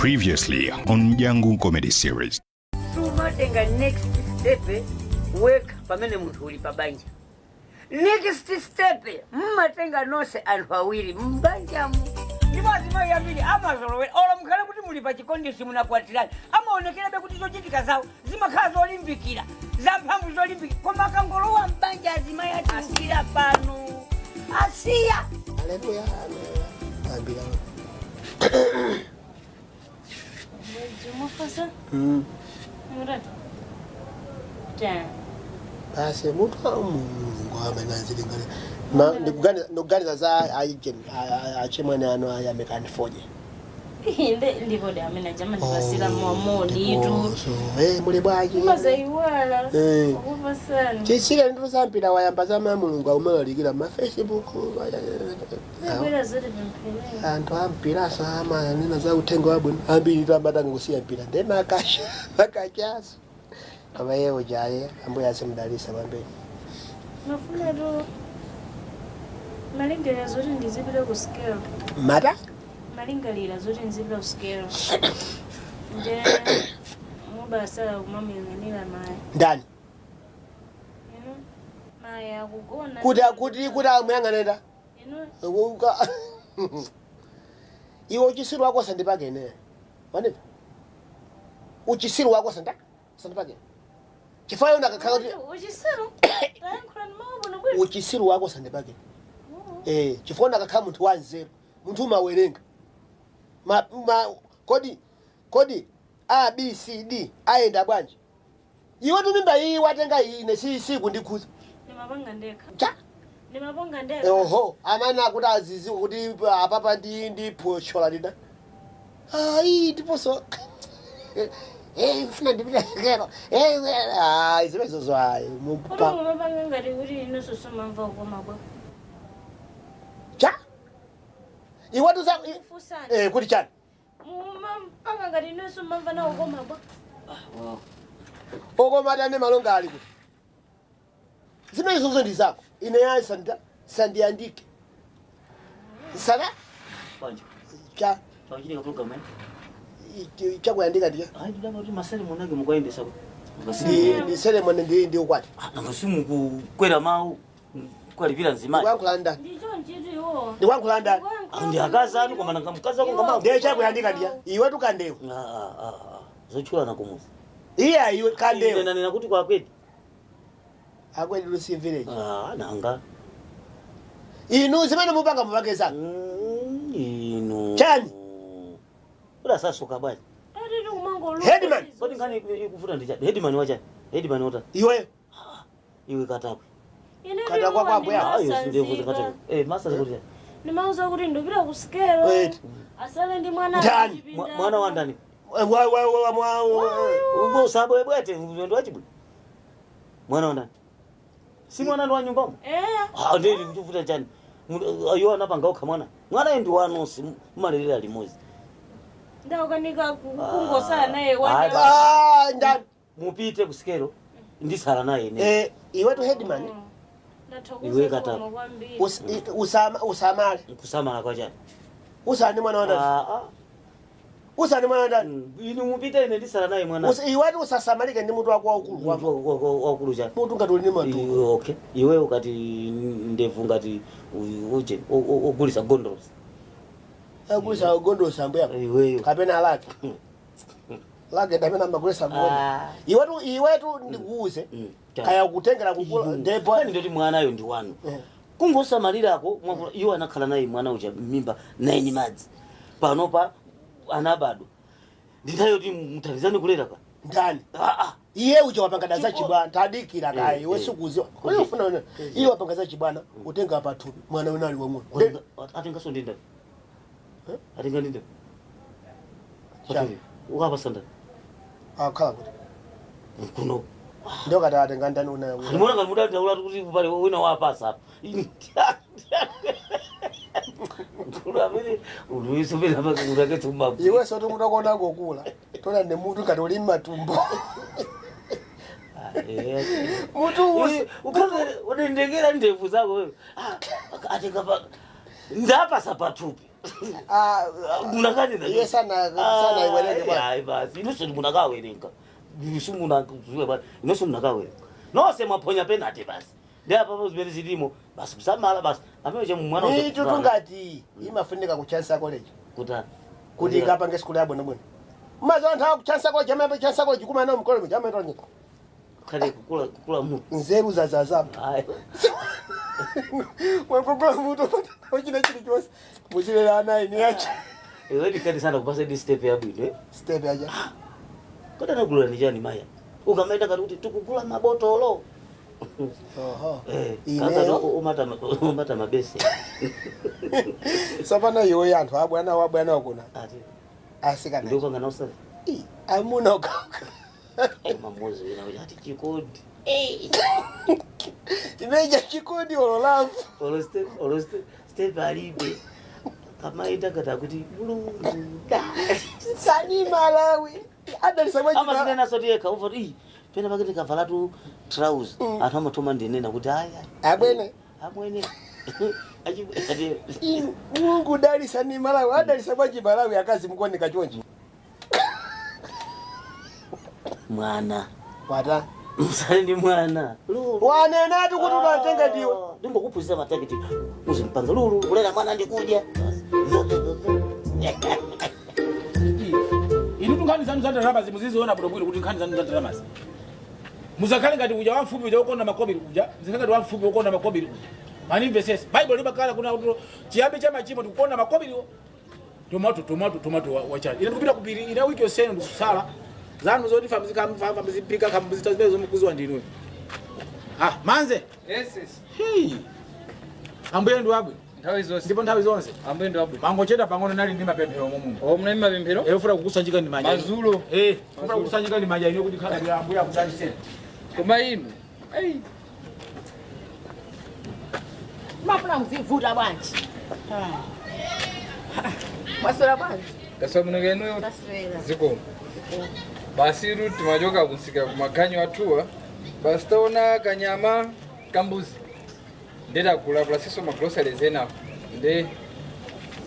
Previously on Mdyangu Comedy Series. Sumatenga next step wekha pamene munthu uli pabanja. Next step mmatenga nonse anthu awiri mbanjamu. Ndipo azimayi ambiri amazolowera, olo mukhale kuti muli pa chikondi, simunakwatirani, amaonekerabe kuti zochitika zawo zimakhala zolimbikira, zamphamvu, zolimbikira, koma akangolowa mbanja azimayi atulukira pano, asiya. Haleluya, ambira. Mwezi. Murati. Ta. Basi mutu wa Mulungu amene azilingana. Ndikuganiza za aije achimwene ano ayamikani foje. Inde ndipo de amene jama ndipasira momoni itu. So, muli bwanji? Mazaiwala. Ukupasani. Chisile ndikusampira wayamba za ma Mulungu aumalalikira ma Facebook. Bwera zoti pempherera. Anthu ampiraso amanena za uthenga wabwino ambiri tamatanga kusiya mpira nde makasha makachaso, koma iye ujaye Ambuye azimudalisa kwambiri. Mafuna to malingalira zoti ndizipita ku sikelo. Mata? Malingalira zoti ndizipita ku sikelo. Nde mubasala kumamuyang'anira mayi. Ndani? Inu mayi akugona. Kuti amuyang'anira? Inu. Iwe, uchisiru wako sandipake ine, wanimva? Uchisiru wako sandipake, chifukwa iwe unakakhala kuti Uchisiru. Tayankhula ndi mawu bwino bwino. Uchisiru wako sandipake, chifukwa unakakhala munthu wanzeru, munthu umawerenga ma kodi A B C D ayenda bwanji? Iwe tumimba iyi watenga iyi, ine si kundikhuza. Ndimapanga ndekha. Cha? Ndimapanga ndekha. Oho, amene akuti aziziwe kuti apapa ndi phoshola lina ayi, ndiponso funa ndipita kero, ayi, zimenezozo ayi. Kuti mumapanga ngati kuti inunso sumamva kukoma bwa. Cha? Iwe tuza Kufusani. Kuti chani? Mumapanga ngati inunso sumamva nawo kukoma bwa. Okomatane malonga ali kuti zimenezozo ndi zako, ine yayi sandiyandike sana. Bwanji? Cha? Chakuchitika program eh? Chakuyandika ndicha? Ayi, ndidaba kuti ma ceremony ake mukayendesa. Ndi ceremony ndi ukwati. Nanga simukukwera mawu kwalipira mzimayi? Ndikuyankhula ndani? Ndicho nchitu iwo. Ndikuyankhula ndani? Ndi akazi anu, koma nanga mkazi wako ngamawu. Ndiye chakuyandika ndiya iwe tukandewe. Zotchulana kumuzi. Iya, iwe kandewe. Nanena kuti kwakwedi. Akwedi Lucy Village. Ah, nanga. Inu zimene mupanga mupange zanu. Inu. Chani? Kuti asasuka bwanji? Ati kumangoluka. Headman. Kodi nkhani ikuvuta ndi chani? Headman wachani? Headman wota? Iwe. Iwe katakwe. Ine Kata kwa kwambo yako. Ah, iyo sindevuza katakwe. Masa kuti chani? Ndimauza kuti ndipita ku sikelo. Wait. Asale ndi mwana. Ndani? Kuchipinda. Mwana wa ndani? Wa wa wa wa. Ugo usabwebwete ndo wachibwe. Mwana wa ndani? Si mwana ndi wa nyumbamo? Eh. Ah, ndili kuchivuta chani? Ayo anapanga okha mwana. Mwana ndi wanonse mmalelera limodzi. Ndaukanika kungosala naye Ah, wana. Ah, ndani? Mupite kusikelo, ndisala naye ine. Iwe tu headman. Ndathokoza Iwe kata. koma kwambiri. Usamale. Kusamala kwa chani? Usani mwana wa ndani? Ah, ah. Usani mwana wa ndani? Inu mupite, ine ndisala naye mwana. Iwetu usasamalike ndi mutu wako waukulu wako. Wakulu chani? Mutu ngati uli ndi matuko. Iwe, okay, iwe ukati ndevu ngati uje ogulisa gondolosi. Agulisa gondolosi ambuya? Iweyo. Kapena lake lake ndamene amagulisa gondo. Ah. Iwetu ndikuuze. Kaya kutengera kukula ndipo Ndipo ndoti mwanayo ndi wanu. Kungosamalirako mwakula iwo anakhala naye mwana uja mimba 9 madzi, panopa anabadwa, ndi nthawi yoti muthandizane kulera ka. Ndani? Ah, ah. Iye uja wapanga za chibwana, tadikira kaya. Iwe sikuziwa kodi ufuna iye wapanga za chibwana, utenga pathupi mwana wina ali wang'ono. Atengaso ndi ndani? Atenga ndi ndani? Chani? Pathupi ukapasa ndani? Akhala kuti? Kuno. Ndio kati atenga ndani una? Ndimona ngati mudandaula kuti pali wina wapasa apa. Mkulu amene uliso pena pake utaketuma. Iwe sotu mutakona ngokula tona ndi mutu ngati uli mmatumbo mutu Unendengera ndevu zako wewe. Ah, atenga pa ndapasa pathupi. Ah, Munakanena. Iye sana iwerenge bwana. Ayi basi, inonso munakawerenga. Simunazuwe basi, inonso munakawerenga. Nonse mwaphonya penalty basi. Ndi apapo zimene zilimo, basi kusamala basi. Amene che mwana uja- Mitu tungati imafunika ku Chancellor College Kuti kuti ikapange sikulu yabwino bwino. Mazo anthu aku Chancellor College amayamba Chancellor College kumana mkolo mja amayamba Khale kukula mutu. nzeru zazazamu. Ayi. Mwakukula mutu ochina chilichonse muchilera ana eni yacho. Iwe ndikati sana kupasa ndi step yabwino. Eh? Step yaja. Kodi anagula ni chani maya? Ukamaenda kati kuti tikugula mabotolo. Oho. Eh, kaka Ineyo umata mabese. sapana iwe anthu abwana wabwana wakuna Ati asikana. ndikupanga nawo safi. Ii, amuna ukauka. Eh, mamozi wina uja ati chikondi. Imeja chikondi ololavu. Olo step alibe. Kamaenda kati kuti Mulungu da. Sani Malawi. Adalisa mwachi. Amazinena soti yekha uva kuti "Ii, pena pakati kavalatu trouser. Anthu amatoma ndinena kuti ayi. Ayi. Abwene. Amwene. Ati Inu, Mulungu dalisa ni Malawi. Adalisa mwachi Malawi akazi mukuoneka chonchi. mwana. Wata. Musali ndi mwana. Lulu. Wanenatu kuti unatenga ndiwe. Ndingokuphunzitsa matakiti uzimpanga lulu kulera mwana ndikudya. Inu tunkhani zanu za ndalama muziziona bwinobwino kuti nkhani zanu za ndalamazi muzakhale ngati uja wamfupi uja wokonda makobiri uja, muzakhale ngati wamfupi wokonda makobiri uja. Manimvesese Baibulo limakhala kuna kuti chiyambi cha machimo tikukonda makobiriwo. Tomato tomato tomato wachaji ine ndikupita kupiri ine wiki yonsene ndikusala zanu zoti famzipika kamzita zimene zomukuziwa ndinuyo. Ah, manze. Yes, yes. Hii. Ambuye ndi wabwino Nthawi zonse. ndipo nthawi zonse. Ambuye ndi wabwino. Mangocheda pang'ono nali ndi mapemphero momwe. Oh, muna mapemphero? Eh, ufuna kukusanjika ndi manja. Mazulo. Eh, ufuna kukusanjika ndi manja ino kuti khala ndi ambuye akudalitseni. Koma inu. Ei. Mafuna kuzivuta bwanji. Mwaswera bwanji. Tasamunuka inuyo Taswera. zikomo. Basi ru timachoka kunsika kumaganyu athuwa. Basi taona kanyama kambuzi. Ndetagula kulasiso ma groceries enawo. Nde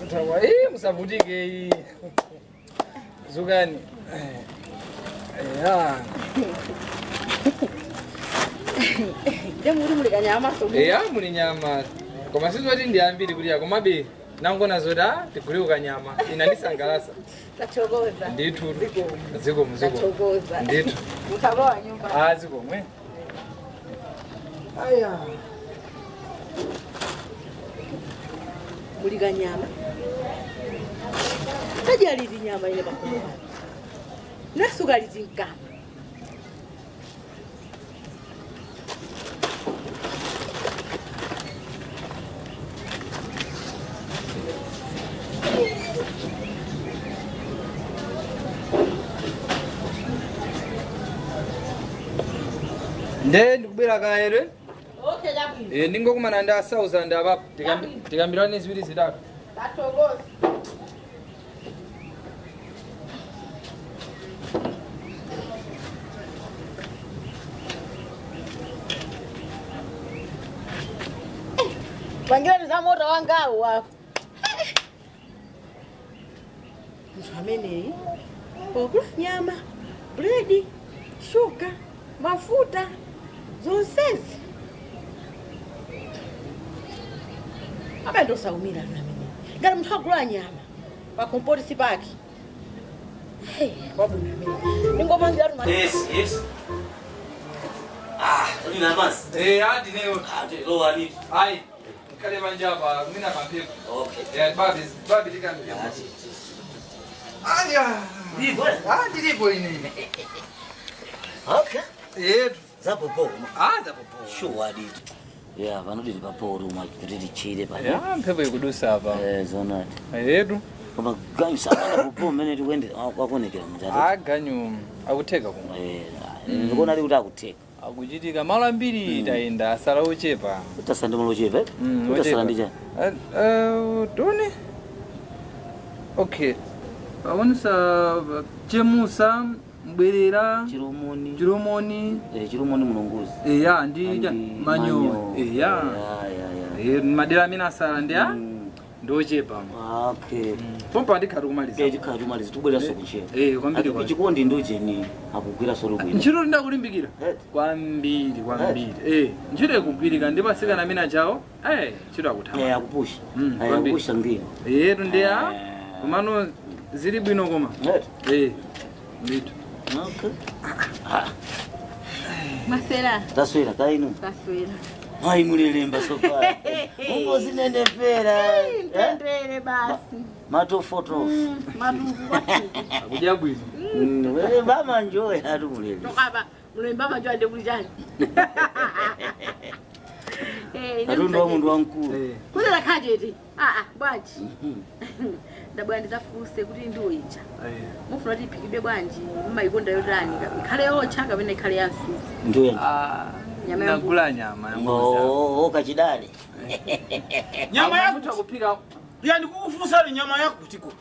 muthawa eh musavutike iyi. Zukani. Ya. Ndemuri muli kanyama so. Eya muli nyama. Koma sizoti ndi ambiri kuti komabe nangona zoti ah tiguleko kanyama. Inandisangalatsa. Tathokoza. Ndithu. Zikomo zikomo. Tathokoza. Ndithu. Mutalowa nyumba. Ah zikomo. Aya. Muli kanyama. Tadya liti nyama ine pakhomo pano. Nasuka liti mkama. Nde ndikubwera kaere. Okay, dabwino. Eh ndingokumana ndi a 1000 apapo. Tikambirane ziwiri zitatu. Tathokoza. Pangirani za moto wangawo wako. Munthu ameneyi pokula nyama, buledi, shuga, mafuta zonsezi abe ndosaumira ameneyi ngati munthu agula nyama pa kompolisi pake. Hey, wabwino ameneyi ningopangira tuma Yes, yes. Ah, uli namasi. Eh ah ndineyo. Ah, lowani. Ayi. Khale panja apa mwina kamphepo. Okay. Eh babi babi tikambe. Ah, ti. Aya. Ndipo. Ah ndilipo ine. Okay. Yetu. Zapopo. Ah zapopo. Sure adi. Yeah, panodi papo rumwa kuti tichire pano. Ya mphepo ikudusa apa. Eh, zonati. Yetu. Koma ganyu sakana popo mmene tikuendera kwakonekera mutatu. Ah ganyu akutheka kumwe. Eh, ndikuona ali kuti akutheka. Akuchitika malo ambiri tayenda asala ochepa. Utasala ndi malo ochepa. Mm, Utasala ndi chani? Tone. Okay. Paonesa chemusa mbwerera Chiromoni. chiromoni Eh, chiromoni mulunguzi. eya ndi Andi manyo eya Ya, ya, ya. Eh, madera amene asala ndi a Mm. Ndochepa. Okay. Pompa ndikhati kumaliza. Eh, tikhati kumaliza tibweranso kuntchito. Eh, kwambiri kwa. Chikondi ndocheni akugwira solo bwino. Ntchito ndakulimbikira. Kwambiri, kwambiri. Eh, ntchito ikugwirika ndipo asikana amene achawo, eh, ntchito akuthawa. Eh, akupusha. Eh, Kwambiri. akupusha ngini. Eh, tundiya. Komano zili bwino koma. Eh. Ndithu. Okay. Masera. Taswera kainu. Taswera. Mayi mulilemba sopano. Mungozinenepera. Mtendere basi. Matofotofu. Matufu. Akudya bwino. Wewe mama njoya ati mulemba. Tokaba mulemba manjo ande kulijani. Eh, Katundu wa mundu wamkulu. Kulera kajeti. Ah ah, bwanji. Ndabwana ndizafuse kuti ndiwo ija. Mufuna kuti iphikidwe bwanji, mumayikonda yotani, ikhale yotcha kapena ikhale ya msuzi. Ndoya. Nyama ya mbuzi. Nagula nyama ya mbuzi. Oh, kachidale. Nyama yako kupika. Ya ndikukufunsa ni nyama yako kutiko.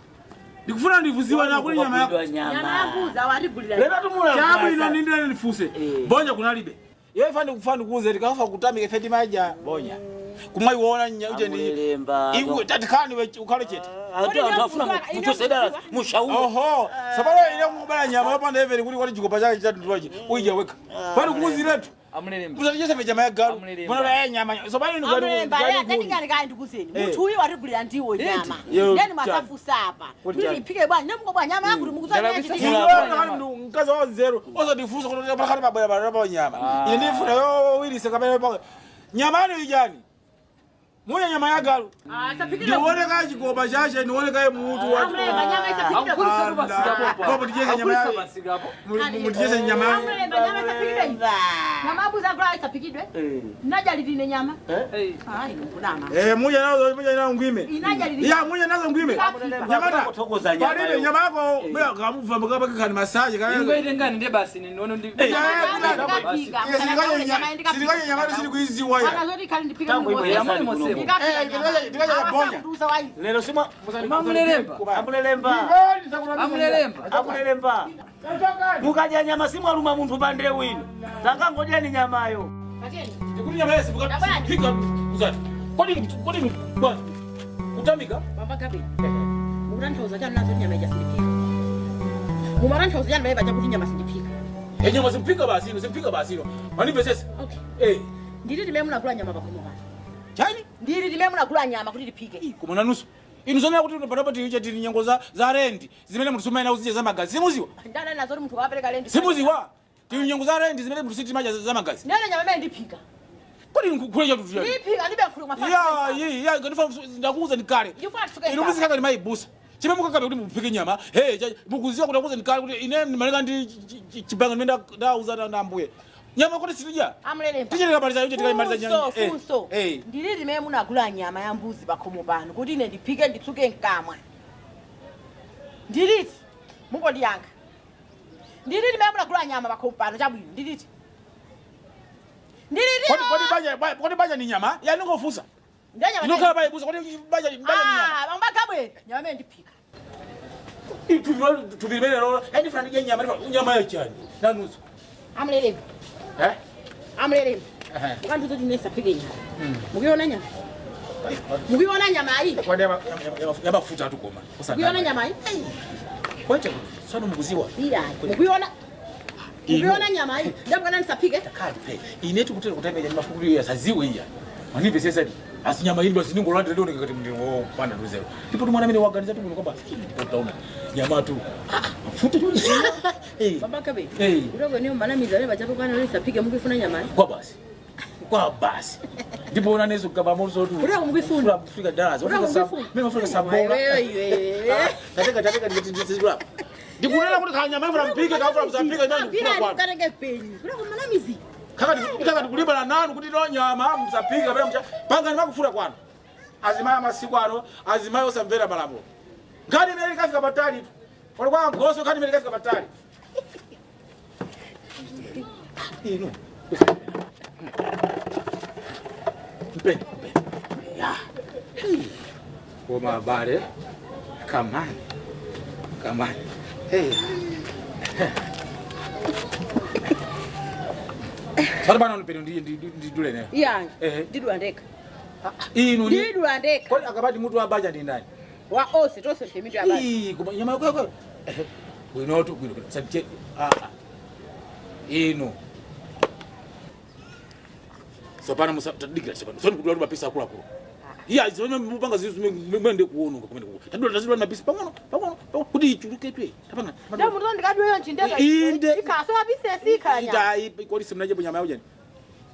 Ndikufuna ndivuziwa na kuli nyama yako. Nyama ya mbuzi awatigulira. Chabu ino ndindile ndifuse. Bonya kunalibe. Yewe fani kufana kuuze tikafa kutamika feti maja bonya. Kumaiona uje ni Mulemba. iwe tatikani we ukhale chete. Atu anthu afuna mutosedala mushauri. Oho, sabalo ile kubala nyama yopanda even kuli kwali chikopa chake chatundwachi. Uija weka. Fani kuuziretu. Amulelemba. Musatichese nyama ya galu. Mbona eh nyama. Sabalo ni galu. Amulemba ya tatikani kaya ndikuzeni. Munthu uyu watigulira ndiwo nyama. Yo, Ndeni mwasafusa apa. Kuti Kuti chani? iphike bwanji, nemukobwa bwa nyama yakuti Mkazi wa zero osatifunsa kuti pakati pabwera pabwera pa nyama ine ndifuna yowirisa kapena pa nyama yanu ijani muya nyama ya galu ndione kaye chikopa chache ndione kaye mutu wa Amulemba nyama isapikidwe. Kopo ticheze nyama ya muticheze nyama ya Amulemba nyama isapikidwe. Nyama ya mbuzi akula isapikidwe. Najalitine nyama. Ah, ino mbunama. Eh, muya nazo muya nazo ngwime Inajalili. ya muya nazo ngwime nyamata Kuthokoza nyama palibe yo. nyama yako muya kamuva mukapa kani masaje kaya Ingoitengani ndiye basi nione ndi. Sirikanye nyama siri kuiziwa ya Akazoti khali ndiphike Tangu mungose. imwe yasali kuno. Eh, ndikaja bonya Lero simwa Amulelemba. amulelemba. Amulelemba. Amulelemba. Mukadya nyama simwaluma munthu pande wino. Takangodyani nyamayo. Ndikuti nyama yesi mukapika kuzati. Kodi kodi bwana kutamika Baba Gabi. Mukutanthauza chani nazo nyama ija sindiphika. Mumatanthauza chani mayipa chakuti nyama sindiphika. Eh, nyama simpika basi ino simpika basi ino. Manipesese. Okay. Eh, Ndili timene munagula nyama pakhomo pano. chani? Ndili timene munagula nyama kuti tiphike. Koma nanuso. Inu zonena kuti panopa tili tili nyengo za za rent zimene munthu sumaina uzije za magazi. Simuziwa. Ndana nazo kuti munthu wapereka lendi. Simuziwa. Tili nyengo za rent zimene munthu sitimaja za magazi. Nene nyama imene ndiphika. Kodi nkukhule chatu tuyani. Ndiphika ndibe nkhulu mafana. Ya, ya, ya, ngatifa ndakuuza ndikale. Ndifuna tisuke. Inu muzikaka ndimayibusa. Chimene mukakabe kuti muphike nyama, hey, mukuziwa kuti akuuza ndikale kuti ine ndimaleka ndi chibanga ndimene ndauza na ambuye. Nyama kuti sitidya. Amulelemba. Tichitira maliza yoche tikaimaliza nyama. Funso, funso. Ndili timene munagula nyama ya mbuzi pakhomo pano kuti ine ndiphike nditsuke mkamwa. Ndiliti mungondiyankha. Ndili timene munagula nyama pakhomo pano chabwino ndiliti. Ndiliti. Kodi kodi banja kodi banja ni nyama? Ya ningofusa. Ndiye nyama. Inokhala bayibusa kodi banja banja ni nyama. Ah, bamba kabwe. Nyama imene ndiphika. Tupimene lolo, yani fana ndidye nyama, nyama ya chani. Nanuso. Amulelemba. Eh? Amulelemba. Mukandiuza kuti ine isaphike nyama. Mukuiona nyama? Mukuiona nyama ayi? Kwani yamafuta atukoma. Mukuiona nyama ayi? Kwacha sano mukuziwa. Iya. Mukuiona? Mukuiona nyama ayi? Ndamukana ndisaphike? Kali pe. Inetu kutera kutembea nyama fukuti yasaziwe iya. Manipe sesa di. Asi nyama ili basi ningo lande leo nikakati ndingo panda tuzero. Ndipo tumwana mene waganiza tu kwamba utaona nyama tu. Mafuta tu. Eh. Baba kabe. Eh. Urogo niyo manamiza leba chapo kana ndisaphike mukufuna nyama ayi? Kwa basi. Kwa basi. Ndipo una nezo kaba mozo tu. Urogo mukufuna. Afrika dollars. Urogo mukufuna. Mimi Afrika sabora. Wewe iwe. Tateka tateka ndikuti ndikunena kuti kanyama ifuna mpike kaufuna msapike ndani Apira kufuna kwanu. ndikatenge peni. Urogo manamizi. Kaka kaka ndikulibana nanu kuti no nyama msapika pera mcha panga ndimakufuna kwanu. Azimaya masiku ano azimaya osamvera malamulo. Nkhani imene ikafika patali tu. Pali kwa goso nkhani imene ikafika patali. Ino. Mpe, mpe. Ya. Koma bare. Kamani. Kamani. Hey. Sari bana nipeni ndidule nayo. Iya. Eh. Ndidula ndekha. Inu ni Ndidula ndekha. Kodi akapati mutu wa banja ndi ndani? Wa onse tonse ndife mitu ya banja. Ii, koma nyama yako yako. Bwinotu bwino bwino. Sache ah ah. Inu. Sopano musatadikira sopano. Soni kudula mapisa akulu akulu. Iya, zimene mupanga zizo zimene kuononga kumene kuko. Tadula tazidula mapisa pang'ono pang'ono pang'ono kuti ichuluke twe. Tapanga. Ndio munthu ndikadula nchindeka. Inde. Ikhaso yapise sikhala nyama. Ita kodi simunajepo nyama yaujeni.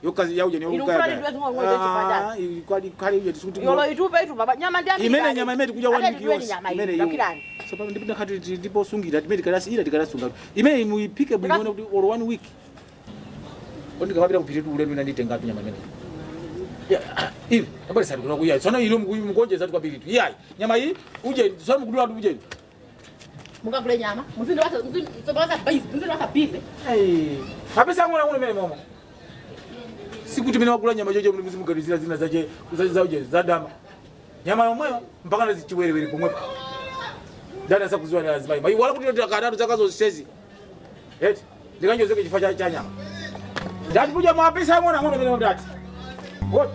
Yokazi yaujeni Inu mfuna ndidule zing'ono ng'ono chipatala. Kwali kali uje tisuti. Yolo itupe itupa nyama ndi ambiri. Imene nyama imene tikuja one week yonse. Imene Imene So pano ndipo ndakati ndipo sungira timene tikalasi ila tikalasunga. Imene muipike bwino kuti or one week. Kodi ndikapita kupita tu ulendo nditenga tu nyama imene. Ya, ili abale sali kuna kuya. Sono ilo mukonjeza tu kwambiri tu. Iyayi, nyama iyi uje sono mukudula tu uje. Mukagule nyama. Muzindo wasa muzindo wasa bize, muzindo wasa bize. Eh, mapesa ngona ngona mene mama. Sikuti mene wakula nyama jojo mzimuganizira zina zaje zauje zadama. Nyama yomweyo mpaka nazichiwerewere pomwepo. Dada sakuziwa na lazima. Mai wala kuti ndakadatu zakazosezi. Eti ndikanjozeke chifukwa cha nyama. Ndati kuja mapesa ngona ngona mene ndati. What?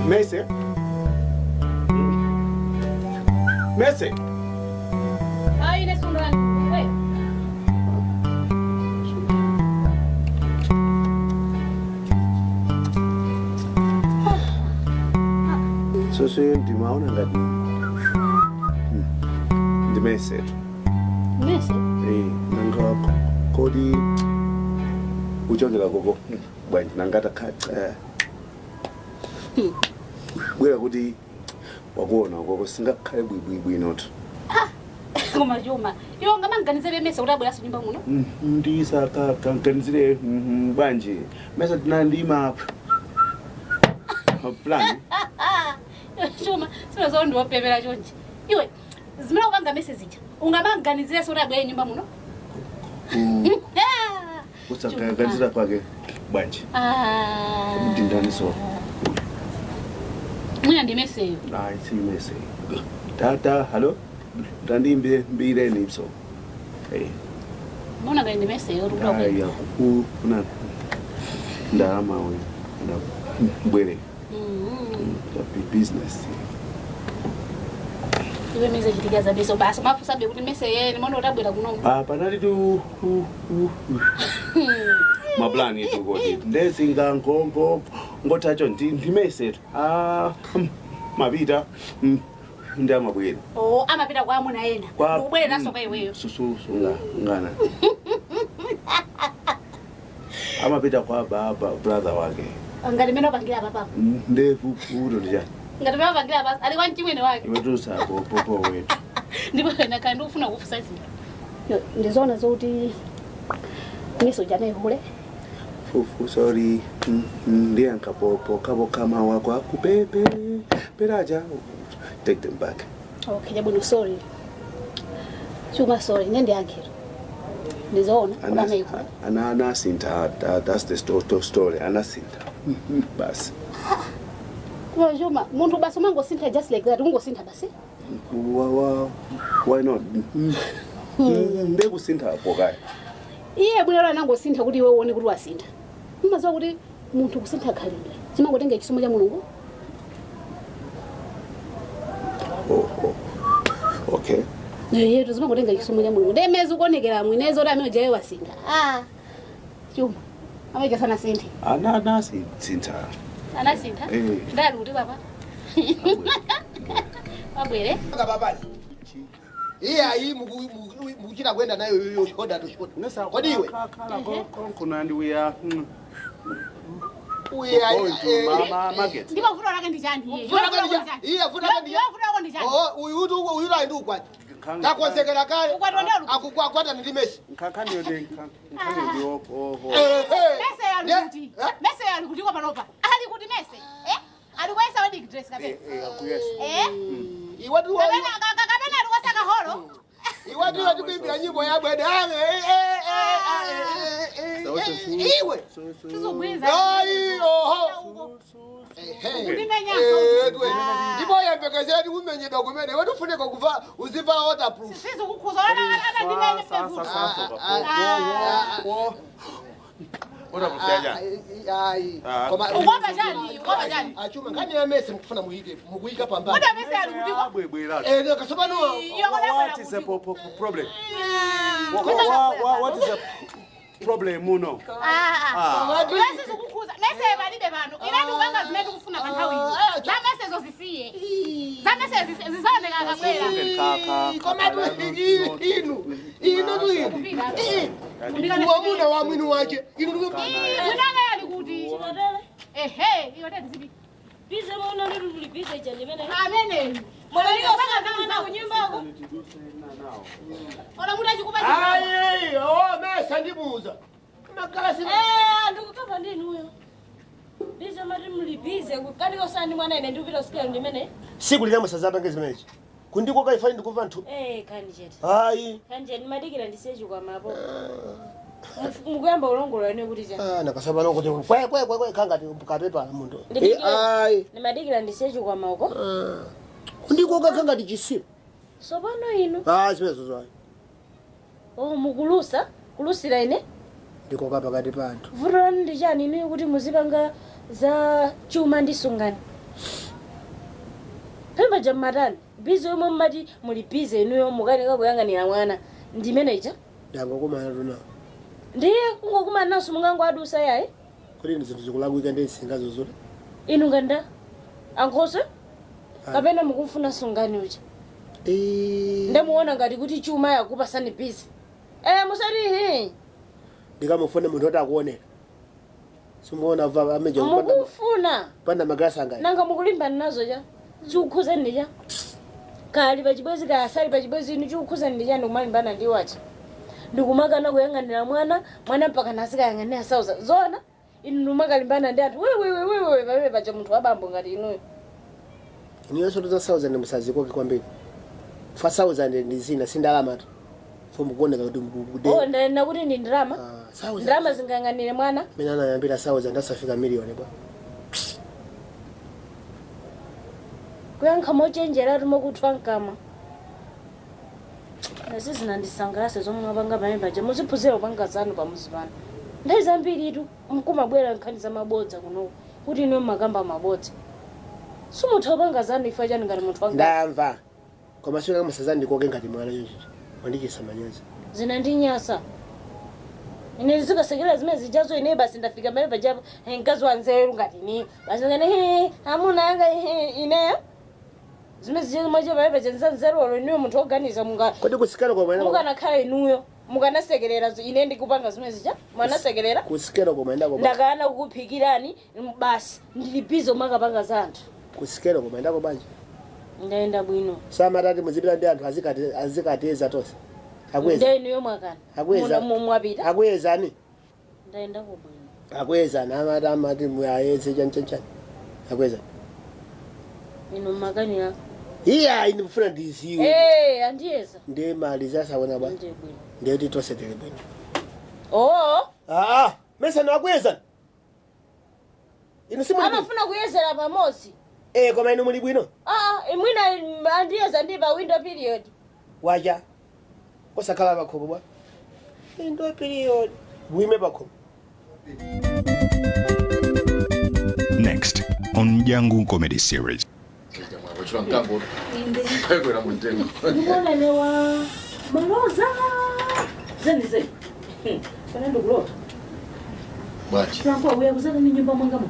Mese. Mese. Ayi nesundani. We. Soso ndimaona ngati ndimese tu. Mese. Eh, nanga kodi uchokera koko bwanji nangata kha bwera kuti wakuona koko singakhale bwibwibwinotu. Koma Juma, iwe ungamanganizire mese kuti abweraso nyumba muno? Ndisakaganizire bwanji mese tinandima plan. Juma, sinozo ndiwopepera chonchi. Iwe, zimene upanga mese zija, ungamanganizire kuti abwere nyumba muno? Usakaganizira kwake bwanji. Ndindaniso. Mwina ndi meseyo. Hayi si mese. Tata, hallo? Ndandimbireni so. Eh. Mbona ngati ndi meseyo uri kuda Hayi kuna ndalama we. Ndabwere. Business. Iwe mese chitika zabeso basi mafusabe kuti mese yene mbona utabwera kuno. Ah, panali tu maplani etu kodi ndezinga ngongo ngotacho ndimese tu. Ah, mapita ndamabwera. Oh, amapita kwa amuna ena. Ubwere naso kwa iweyo. Susu sunga ngana. Amapita kwa baba brother wake. Ngati mene upangira papa. Ndevu kudo ndija. Ngati mene upangira papa, ali kwa mchimwene wake. Iwe tusa popo wetu. Ndipo ena kandi ufuna kufusa zinthu. Ndizoona zokuti miso jana ihule. Fufu sorry. Ndiyanka popo kabo kama wako akupepe. Peraja take them back. Okay, jabu sorry. Chuma sorry, nende yankhiro. Ndizoona kuna ihule. Ana anasinta that's the story anasinta. Basi. Kwa Juma, muntu basi mangosintha just like that, ungosintha basi. Why not? Ndekusintha apo kaya. Iye bwino anangosintha kuti iwe uone kuti wasintha. Mumaziwa kuti munthu kusintha khalidwe. Chimangotenga chisomo cha Mulungu. Oh. Okay. Iye tuzimangotenga chisomo cha Mulungu. Ndemezi kuonekera mwinezo kuti amene jaye wasintha. Ah. Chuma. Amaija sana sinthe. Ana anasintha. Anasintha? Eh. Ndali kuti papa. Wabwere. Baba. Iye ayi mukuchita kwenda nayo yo shoda to shoda. Kodi iwe? Konkona ndi we are We are going to mama market. Ndipo vuto lake ndi chani iye? Vuto lake ndi chani? Iye vuto lake ndi Vuto lake ndi chani? Oh, uyu uyu uyu ndi ukwati. Takonzekera kale. Ukwatondera lukuti. Akukwata ndi Messi. Nkhaniyo ndi nkhaniyo ndi oho. Mese ali kuti. Mese ali kuti kwa panopa. Ali kuti mese. Eh? Ali kwesa wedding dress kapena. Eh, akuyesa. Eh? Iwatu Kapena kapena ali kwesa kaholo. iwatu tikuimbira nyimbo yabwede. Iwe. Tizogwiza. Ayi oho. Ndimenyaso. Ndipo yembekezera kumenyedwa kumene watufuneka kuva uziva waterproof. Sizikukhuza ona ana ndimenye pevu. Ayi. Ukwapa chani? Ukwapa chani? Achuma nkhani ya Messi mukufuna muyike mukuyika pambali. Kodi mese ali kuti kwa. Bwebwera. Eh, kasopano. Iyo kodabwera What is the kuti. problem? What is the problem muno? Ah. Iwe sizikukhuza. Mese palibe pano. Ine ndikupanga zimene ndikufuna pa nthawi ino. Za mese zozisiye. Za mese zizaoneka akabwera. Komatu inu. Inu tu inu. Wamuna wa mwini wache. Inu tu. Mwinanga ali kuti. Ehe, iyo tete zibi. Bize mona lero tuli bize chanje mene. Amene. Mwana mwana kunyumbako. Ona muda chikupa Ayi, oh Messi andibuza. Magalasi. Eh, ndikukapa ndini uyo. Bize mati muli bize kukani kosani mwana ine ndikupita sikelo ndimene. Siku lina musazapange zimenechi. Kundiko kaifani ndikumva nthu. Eh, kani chete. Ayi. Kani chete madikira ndisiye chikwamapo. Mukuyamba ulongola ine kuti cha. Ah, nakasabana kuti kwe kwe kwe kwe kangati kapepa munthu. Ayi. Ndimadikira ndisiye chikwama uko. Kundiko kangati chisiru. Sopano inu. Ah, zimenezo zwayi. Oh, mukulusa, kulusira ine. Ndiko pakati pa anthu. Vuto lanu ndi chani inu kuti muzipanga za chuma ndi sungani. Pemba ja mmatani, bize yomwe mmati muli bize inuyo mukanika kuyang'anira mwana. Ndimene ija? Ndangokumana tuna. Ndiye kungokumana naso mungango adusa yayi. Kuti ndi zinthu zikulakwika ndi nsinga zozoti. Inu nganda? Ankhoswe? Kapena mukufuna sungani uja? Ndamuona ngati kuti chuma yakupasani bize. Eh, musati he. Ndikamufune munthu oti akuonera. Simuona va ameja Mukufuna. panda magalasi angayi. Nanga mukulimbana nazo cha? Chikukhuzani ndi cha? Kali pachibwezi kaya asali pachibwezi inu chikukhuzani ndi chani kumalimbana ndi wacha? Ndikumakana kuyang'anira mwana, mwana mpaka nasikayang'anira sauza. Zona? Inu ndimakalimbana ndi anthu wewewewewe pamene paja munthu wabambo ngati inuyo. Iniyonso tuza 1000 musazikoke kwambiri. Fa 1000 ndi zina si ndalama tu. Fo mukuoneka kuti mukude. Oh, ndanena kuti ndi ndalama. Ah, 1000. Ndalama zingayang'anire mwana. Mina anayambira 1000 asafika miliyoni bwa. Kuyankha mochenjera timokuthwa mkamwa. Nazi zinandisangalatsa zomwe mwapanga pamene paja muziphunzira kupanga zanu pamuzi pano. Nthawi zambiritu mkumabwera nkhani za mabodza kunoku kuti inu mmakamba mabodza. Simutha kupanga zanu ifa chani ngati munthu wanga. Ndamva. Koma sio kama musazandikoke ngati mwana yonje. Wandichisa manyozi. Zinandinyasa. Ine zikasekera zimene zijazo ine basi ndafika pamene pajapo mkazi wanzeru ngati ine. Basi ngati he amuna anga he ineyo. Zimene zijazo mwacho pamene paja nzanzeru olo inuyo munthu woganiza munga. Kodi kusikelo kwa mwana. Mukanakhala inuyo mukanasekerera ine ndikupanga zimene zija mwanasekerera. Kusikelo kwa mwana kwa. Ndakana kukuphikirani basi ndili bize umakapanga za anthu. Kusikelo kwa mwana kwa banja. Ndayenda bwino. Samatati muzipita ndi anthu azikateza tonse. Akweza. Ndiye inuyo mwakana. Akweza. Mwapita. Akwezani. Ndayenda kubwino. Akwezani amati amati muyayeze chani chani chani. Akwezani. Inu makanira. Iya ndikufuna ndiziwe. Eh, andiyeza. Ndiye mali zasawona bwa. Ndiye bwino. Ndiye kuti tonse tili bwino. Oh. Ah, mesa nakweza. Inu simuli bwino. Amafuna kuyezera pamodzi. Eh, koma inu muli bwino. Ah, imwina andiyeza ndi pa window period. Waja. Osakhala pakhomo bwa. Window period. Wime pakhomo. Next on Jangu Comedy Series. Ndikuona newa maloza. Zeni zeni. Pana ndikulota. Bwachi. Franco uya kuzana ni nyumba mwanga mu.